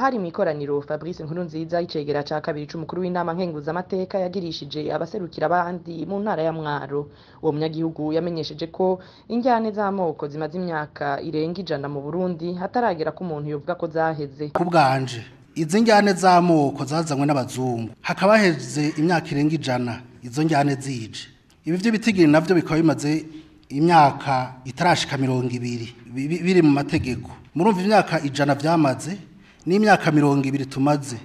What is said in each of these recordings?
Hari mw'ikoraniro Fabrice Nkurunziza, icegera ca kabiri c'umukuru w'inama nkenguzamateka, yagirishije abaserukira abandi mu ntara ya Mwaro. Uwo munyagihugu yamenyesheje ko injyane z'amoko zimaze imyaka irenga 100 mu Burundi hataragera ko umuntu yovuga ko zaheze. Ku bwanje, izi njyane z'amoko zazanywe n'abazungu, hakaba heze imyaka irenga 100 izo njyane zije. Ibi vy'ibitigiri navyo bikaba bimaze imyaka itarashika 20 biri mu mategeko. Murumva imyaka 100 vyamaze n'imyaka 20 tumaze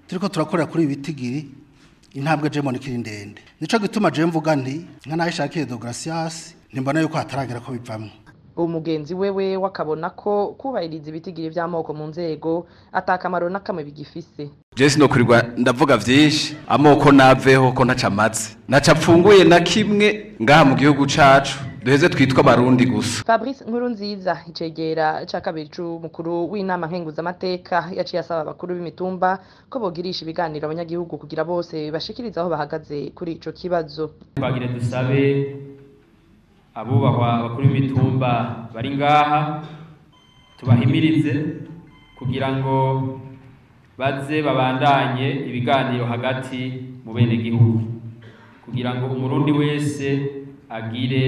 turiko turakorera kuri ibi bitigiri, intambwe je mbona ikiri ndende. Nico gituma je mvuga nti nka Nahishakiye Deogratias ntimbona yuko hataragera ko bivamwo. Umugenzi wewe wakabona ko kubahiriza ibitigiri vy'amoko mu nzego atakamaro na kamwe bigifise. Je sinokurirwa ndavuga vyinshi, amoko naveho ko ntaca amaze, ntaca apfunguye na kimwe ngaha mu gihugu cacu, duheze twitwa abarundi gusa. Fabrice Nkurunziza, icegera ca kabiri c'umukuru w'inama nkenguzamateka, yaciye asaba abakuru b'imitumba ko bogirisha ibiganiro abanyagihugu kugira bose bashikirize aho bahagaze kuri ico kibazo. Twagire dusabe abubahwa abakuru b'imitumba bari ngaha, tubahimirize kugira ngo baze babandanye ibiganiro hagati mu benegihugu, kugira ngo umurundi wese agire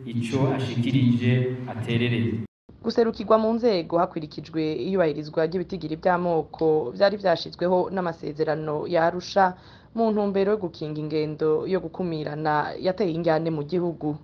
ico ashikirije aterereye. Guserukirwa mu nzego hakwirikijwe iyubahirizwa ry'ibitigiri vy'amoko vyari vyashizweho n'amasezerano ya Arusha mu ntumbero yo gukinga ingendo yo gukumirana yateye injyane mu gihugu.